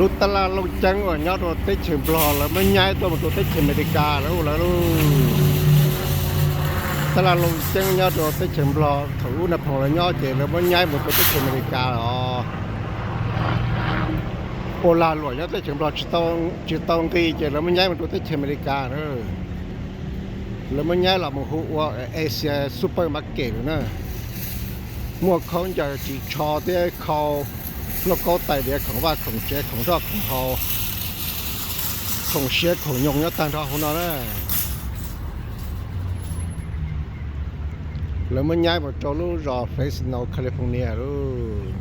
Lub tab laj Looj Ceeb uas nyob rau teb chaws Nplog lawv muab nyaib tuaj mus rau teb chaws Amelikas lawm lawv lauj. Tab laj Looj Ceeb nyob rau teb chaws Nplog thaum ub Nais Phoo lawv nyob ces lawv muab nyaib mus rau teb chaws Amelikas os. Ua lag luam nyob teb chaws Nplog tsis tau nqi ces lawv muab nyaib mus rau teb chaws Amelikas na. Lawv muab nyaib los mus hu ua Asia Supermarket lawm na. Muaj khaub ncaws ris tsho thiab khau, lauj kaub tais diav, khoom vaj khoom tsev, khoom nroj khoom haus, khoom siav khoom nyoos nyob tag nrho hauv no na. Lawv muab nyaib mus rau lub zos Fresno, California lauj.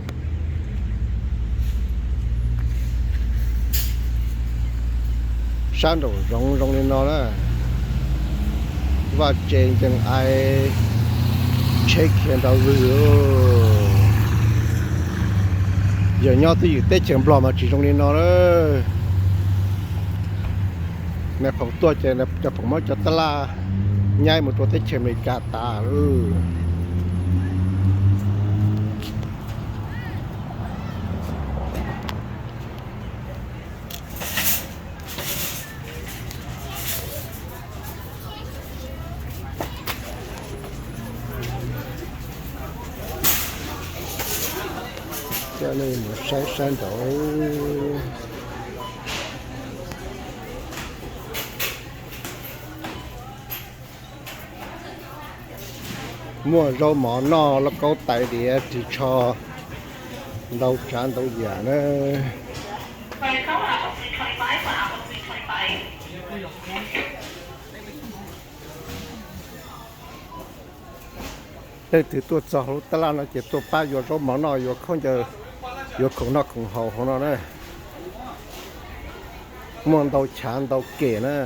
Sab nraum zoov zoo li no na, vaj tse ncees ai, tsheb khiav nrov vwg. Yog nyob twj ywm teb chaws Nplog mas tsis zoo li no na. Nais Phoo tuaj ces Nais Phoo muab cov tab laj nyaib mus rau teb chaws Amelikas tas lawm. Coj nej mus saib sab nraud. Muaj zaub mov noj, lauj kaub tais diav, ris tsho, ntau tsav ntau yam na. Leej twg tuaj txog hauv lub tab laj no ces tuaj pab yuav zaub mov noj, yuav khaub ncaws, yuav khoom noj khoom haus hauv no na. Muaj ntau chav ntau kem na.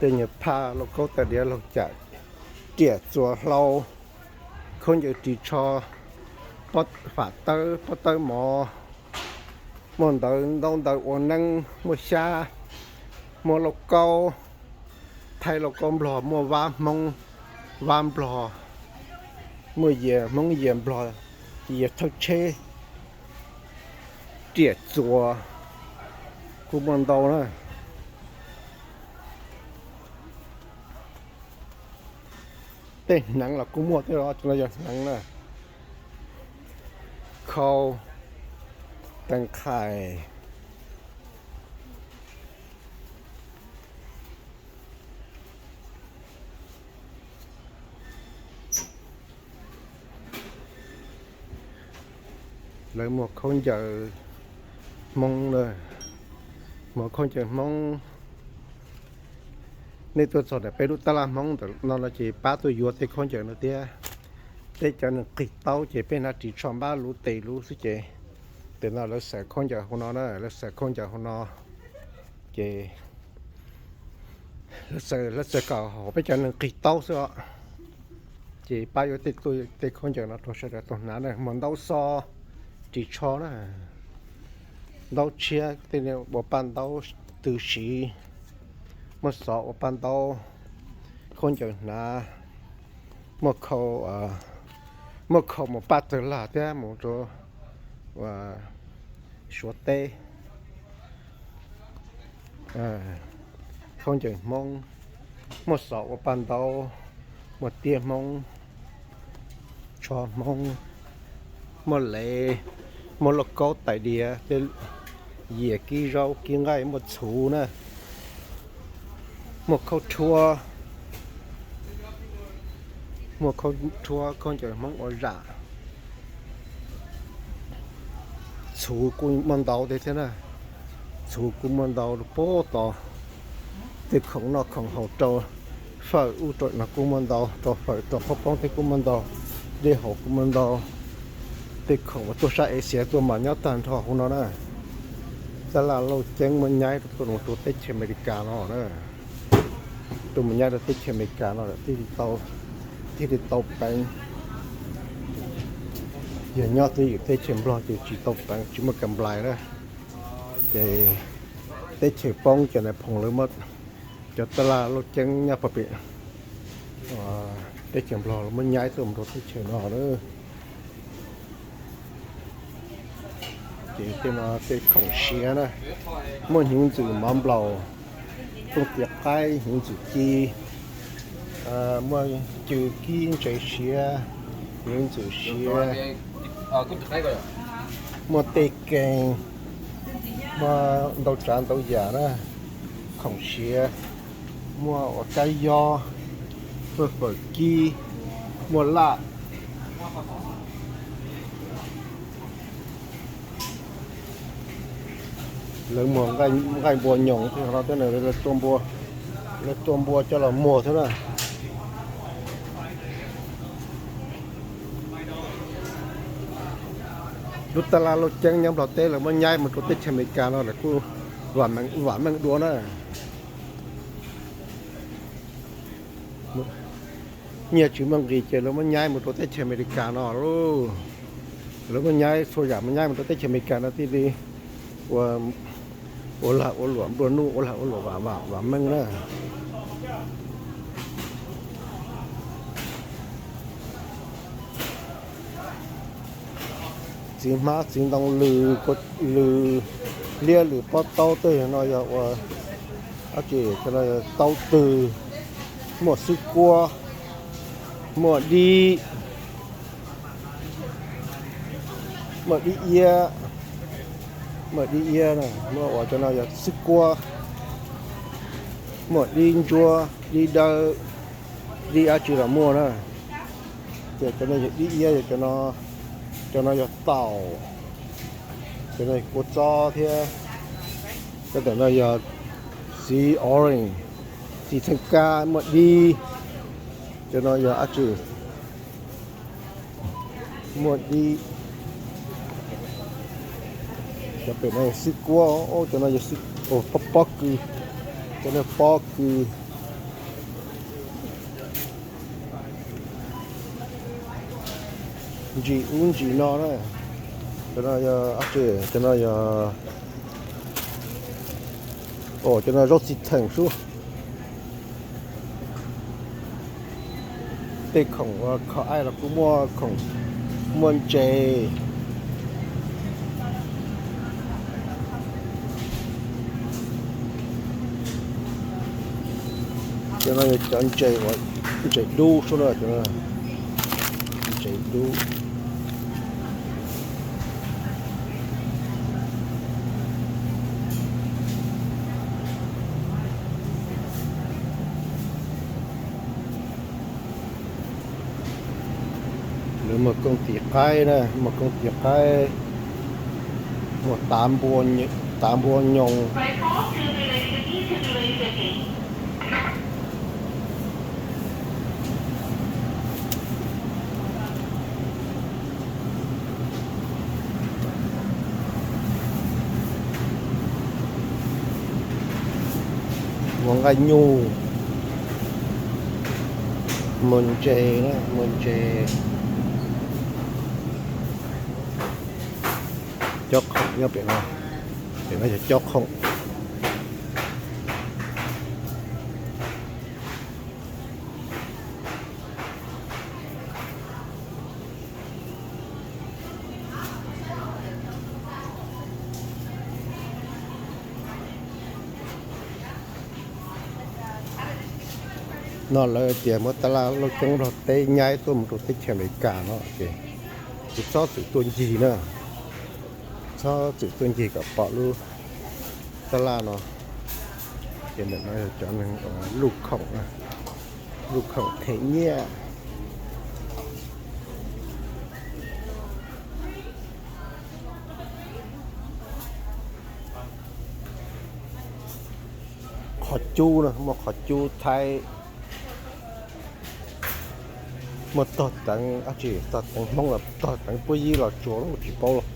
Tej nyuag phaj, lauj kaub tais diav, laug cam, riam txuas hlau, khaub ncaws ris tsho, pob, fam tawb, pob tawb mov, muaj ntawv ntaub ntawv ua neeb, muaj xyab, muaj lauj kaub, thaij lauj kaub Nplog, muaj vab Hmoob, vab Nplog, muaj yias Hmoob yias Nplog, yias thawj tsheb, riam txuas, kuj muaj ntau na. Tej hneev los kuj muaj thiab os, cov no yog hneev na. Khau, tees qhais. Lawv muag khaub ncaws Hmoob na, muag khaub ncaws Hmoob. Nej tuaj txog ntawm peb lub tab laj Hmoob ntawm no no ces pab tuaj yuav tej khaub ncaws no thiab. Peb cov neeg qig taub ces peb hnav ris tsho npab luv tes luv xwb ces, tes no lawv xaws khaub ncaws hauv no na, lawv xaws khaub ncaws hauv no ces lawv xaws kom haum peb cov neeg qig taub xwb os. Ces pab yuav tej khaub ncaws no rau sawv daws tau hnav na, muaj ntaub xov, ris tsho na, ntaub tshiab, tej ua paj ntaub tw siv, muaj xov ua paj ntaub, khaub ncaws hnav, muaj khau, muaj khau mus paj tawg lag thiab mus rau Suav teb. Khaub ncaws Hmoob, muaj xov ua paj ntaub, muaj tiab Hmoob, tsho Hmoob, muaj lev, muaj lauj kaub tais diav, tej yias kib zaub kib nqaij, muaj txhuv na, muaj khaub rhuab, muaj khaub rhuab, khaub ncaws Hmoob ua zam. Txhuv kuj muaj ntau thiab na, txhuv kuj muaj ntau puag tod. Tej khoom noj khoom haus rau fawm ub rau no kuj muaj ntau, rau fawm rau qhob poob thiab kuj muaj ntau, dej haus kuj muaj ntau. Tej khoom uas tuaj sab Asia tuaj mas nyob tag nrho hauv no na. Tab laj Lauj Ceeb muab nyaib tuaj mus rau teb chaws Amelikas no na. Tuaj mus nyaib rau teb chaws Amelikas no thiaj li tau peev. Yog nyob twj ywm teb chaws Nplog ces tsis tau peev, tsis muaj kam nplais na. Ces teb chaws poob ces nais phoo lawv muab Cov taj laj lauj ceeb nyob pem teb chaws Nplog los muab nyaib tuaj mus rau teb chaws no lawm. Ces tej no tej khoom siav na, muaj hnyuv ntxwm mov nplaum, kooj tis qaib, hnyuv ntxwm ci, muaj cw kib ntses siav, hnyuv ntxwm siav, muaj tej keeg, muaj ntau tsav ntau yam na, khoom siav, muaj ua kab yob, muaj fawm kib, muaj laj. Lawv muag nqaij npua nyoos thiab no, lawv tua npua coj los muag thiab na. Lub taj laj lauj ceeb nyob Nplog teb lawv muab nyaib mus rau teb chaws Amelikas no lawv kuj vam meej dua na. Nyiaj tsis muaj nqis ces lawv muab nyaib mus rau teb chaws Amelikas no lauj. Lawv muab nyaib txhua yam, muab nyaib mus rau teb chaws Amelikas no thiaj li ua lag ua luam nplua nuj, ua lag ua luam vam meej na. Txiv hmab txiv ntoo, lws, lws liab lws pob taub tej no yog ua, cov no yog taub twg, muaj xwb kuab, muaj dib, muaj dib iab, muaj dib iab, muaj ua cov no yog xwb kuab, muaj dib ntsuab, dib dawb, dib dab tsi los muaj na. Ces cov no yog dib iab, cov no yog taum, cov no yog kua txob thiab. Cov ntawm no yog txiv orange, txiv txheej kab muaj dib. Cov no yog dab tsi? Muaj dib. Cov pem no yog xwb kuab, cov no yog pob kws, cov no pob kws. Ntsis ub ntsis no na. Cov no yog, cov no yog, cov no zaub txiv theem sub. Tej khoom ua kho aib los kuj muaj, khoom, muaj ntses. Cov no yog cov ntses, ntses dub sub na, ntses dub. Lawv muag kooj tis qaib na, muag kooj tis qaib, muag tav npua nyoos. Muag nqaij nyuj, muag ntses, muag ntses. Cob khoom nyob pem no, pem no yog cob khoom. No lawv tias muab taj laj lauj ceeb Nplog teb nyaib tuaj mus rau teb chaws Amelikas no ces kuv txhob txwm tuaj ncig na, txhob txwm tuaj ncig kom pom lub taj laj no. Ces ntawm no yog cov neeg luj khoom, luj khoom them nyiaj. Qhov cub na, muaj qhov cub Thaib, muaj tog teev dab tsi, tog teev Hmoob los tog teev Puab Yib los tsuas los tsis paub los.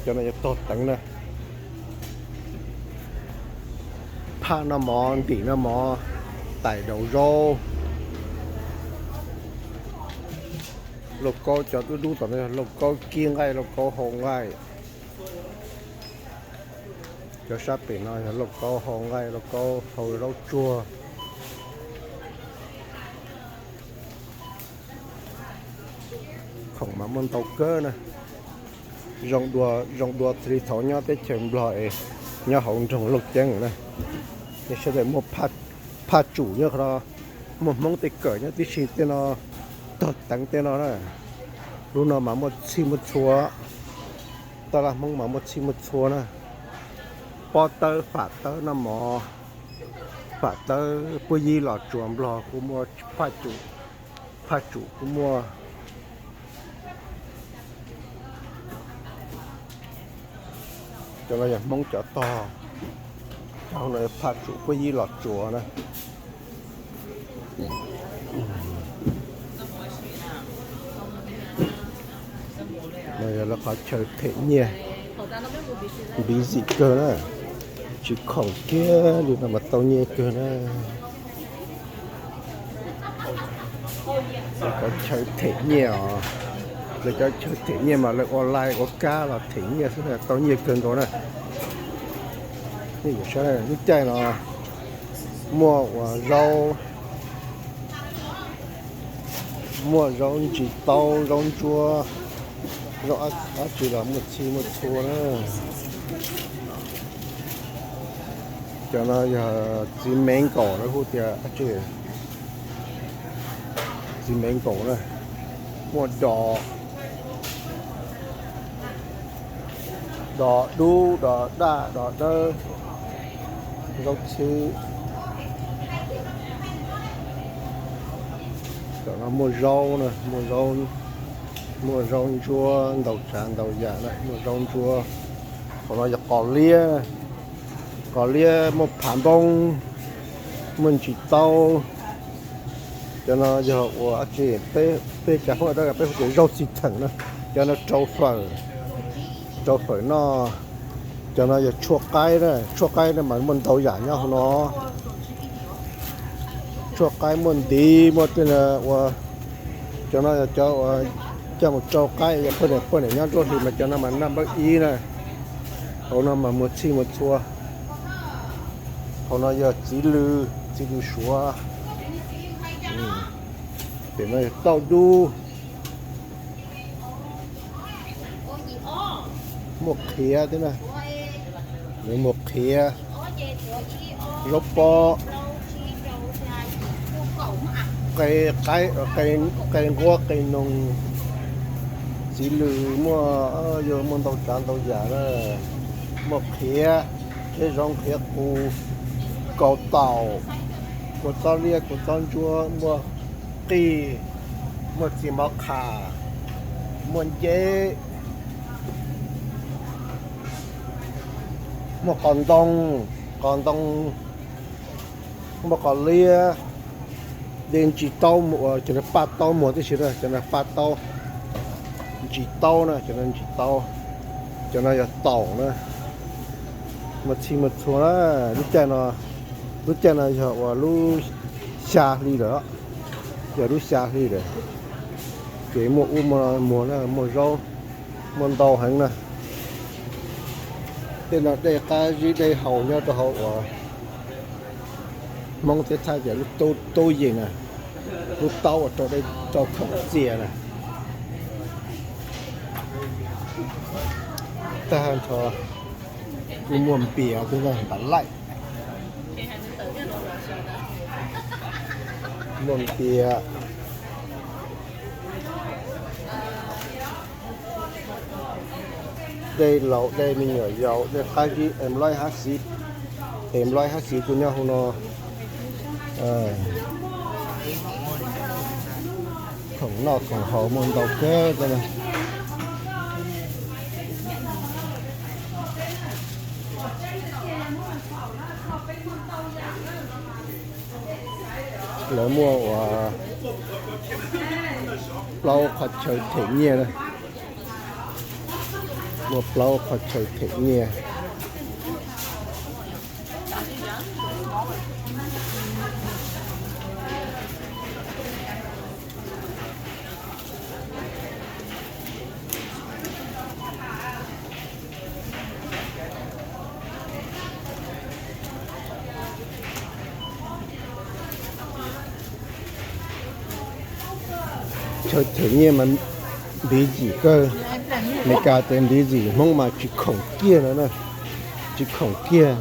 Cov no yog tog teev na. Phaj noj mov, ntim noj mov, tais daus zaub. Lauj kaub cov dub dub tom no yog lauj kaub kib nqaij, lauj kaub hau nqaij. Cov sab pem no yog lauj kaub hau nqaij, lauj kaub hau zaub tsuag. Khoom mas muaj ntau kawg na. Zoo dua, zoo dua li thaum nyob teb chaws Nplog es nyob hauv nroog Looj Ceeb na. Nej saib, muaj phaj tsum nyob qhov no, muaj Hmoob tej kawm nyob tib si tej no, tog teev tej no na. Lub no mas muaj txhij muaj txhua, taj laj Hmoob mas muaj txhij muaj txhua na. Pob tawb, fam tawb, noj mov, fam tawb, puab yib los tsuas Nplog kuj muaj, phaj tsum, phaj tsum kuj muaj. Cov no yog Hmoob cov tog, cov no phaj tsum puab yib los tsuas na. No yog lawv qhov chaw them nyiaj, busy kawg na, tsis khoom kiag li no mas tau nyiaj kawg na. Lawv cov chaw them nyiaj os, lawv cov chaw them nyiaj mas lawv ua live ua kab los them nyiaj xwb tau nyiaj kawg nkaus na. Nej saib, lub caij no muaj ua zaub, muaj zaub ntsis taub, zaub ntsuab, zaub dab tsi los muaj txhij muaj txhua na. Cov no yog txiv mango, lawv hu tias dab tsi, txiv mango na. Muaj dos, dos dub, dos daj, dos dawb, zaub txhwb. Cov no muaj zaub na, muaj zaub, muaj zaub ntsuab ntau tsav ntau yam na, muaj zaub ntsuab. Qhov no yog qos liab, qos liab muaj phav npoob, muaj ntsis taub. Cov no yog ua dab tsi, peb, peb cov Hmoob peb hu tias zaub txi theem na. Cov no rau fawm, rau fawm noj. Cov no yog tshuaj qaib na, tshuaj qaib no mas muaj ntau yam nyob hauv no. Tshuaj qaib muaj ntiv, muaj tej no ua, cov no yog cov ua coj mus rau qaib, yog poj niam, poj niam nyob nruab hlis mas cov no mas naj npawb ib na. Hauv no mas muaj txhij muaj txhua. Hauv no yog txiv lws, txiv lws suav. Pem no yog tauj dub. Muaj qhiav thiab na, nws muaj qhiav, zaub pob, qe, qe nquab qe noog, txiv lws muaj, yog muaj ntau tsav ntau yam na. Muaj qhiav, qhiav zoov qhiav qus, kaus taum, kua txob liab kua txob ntsuab, muaj qij, muaj txiv mov qham, muaj nceb, muaj qos ntoo, qos ntoo, muaj qos liab, de ntsis taub, cov no paj taub muag tib si na, cov no paj taub, ntsis taub na, cov no ntsis taub, cov no yog taum na, muaj txhij muaj txhua na. Lub caij no, lub caij no yog uas lub xya hli lawm, yog lub xya hli lawm, ces muaj ub muaj no muag na, muaj zaub, muaj ntau heev na. Tej no dej qab zib dej haus nyob rau hauv uas Hmoob thiab Thaib tias lub tub yees na, lub taub uas rau dej rau khoom txias na. Tag nrho kuj muaj npias thiab na, npav laij, muaj npias, dej laus, dej me nyuam yaus, dej qab zib, em loj hab xiv, em loj hab xiv kuj nyob hauv no. Khoom noj khoom haus muaj ntau kawg thiab na. Lawv muaj uas plaub qhov chaw them nyiaj na, muaj plaub qhov chaw them nyiaj. Chaw them nyiaj mas Ntiv zim kawg, Meskas ces ntiv zim, Hmoob mas tsis khoom kiag no na, tsis khoom kiag.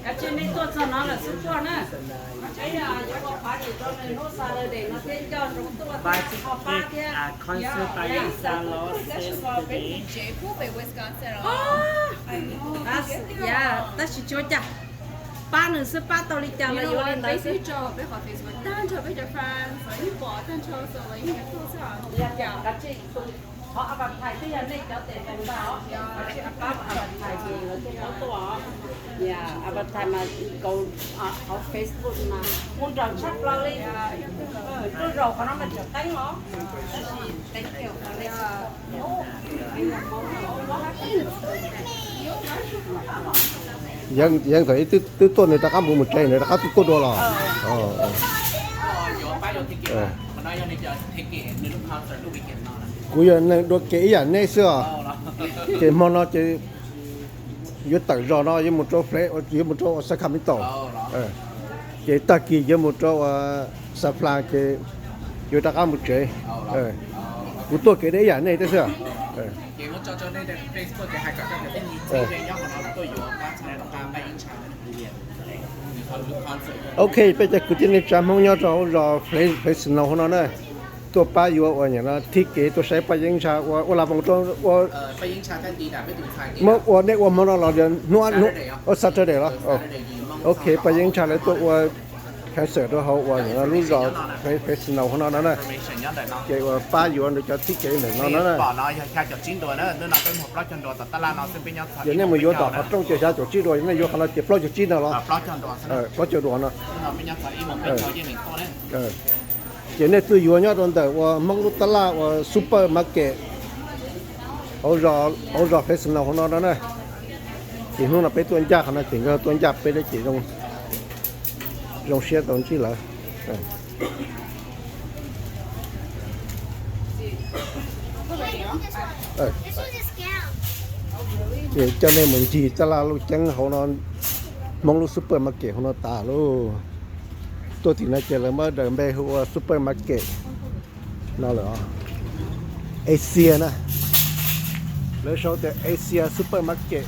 Kav tsij nej tuaj txog no lawm xwb tuaj na. Peb yuav ua party rau nws hnub Saturday no thiab, nco ntsoov tuaj thiab, ho pab thiab. Tab sis tsis ua cas, pab nws xwb, pab tau li cas los yuav li ntawd xwb. Kav tsij, qhov advertise twb yog nej cov tes tes ntag os, kav tsij pab advertise ces lawv thiaj paub tuaj os. Advertise mas nkaus hauv Facebook mas kuj nraug tshaj plaws li. Tuaj zaum qhov no mas tseem teeb os. Tab sis teeb kiag qhov nej. Yeej thaum ib twb tuaj nws rov qab mus mus tsev, nws rov qab tuaj tuaj dua los. Kuv yog neeg dua kev ib yam nej xwb os. Ces hmo no ces yuav tawm zos no yuav mus rau Fre-, yuav mus rau Sacramento. Ces tag kis yuav mus rau San Fran ces yuav rov qab mus tsev. Kuv tuaj kev deb ib yam nej thiab xwb. Ok, peb cov kwv tij neej tsa Hmoob nyob rau hauv zos Fre-, Fresno hauv no na, tuaj pab yuav ua niam no thib kev tuaj saib Paj Yeeb Ntsha ua, ua las voos rau ua, muab ua nej ua hmo no los hnub, hnub Saturday los. Ok, Paj Yeeb Ntsha lawv tuaj ua concert rau hauv ua niam no lub zos Fre-, Fresno hauv no no na. Ces ua pab yuav nws cov thib kev ntawm no no na. Ces nej mus yuav tom qhov rooj ces xya caum tsib dua, nej yuav qhov no ces plaub caug tsib no los. Plaub caug dua no. Ces nej tuaj yuav nyob rau ntawm ua Hmoob lub tab laj ua Supermarket hauv zos, hauv zos Fresno hauv no no na. Ces hnub no peb tuaj ncaj qhov no ces nkawd tuaj ncaj peb thiab ces zoo siab tau ntsib lawv. Ces coj nej mus ncig tab laj lub ceeb hauv no, Hmoob lub Supermarket hauv no tas lauj. Tuaj tim no ces lawv muab daws npe hu ua Supermarket no lawm os. Asia na. Lawv sau tias Asia Supermarket.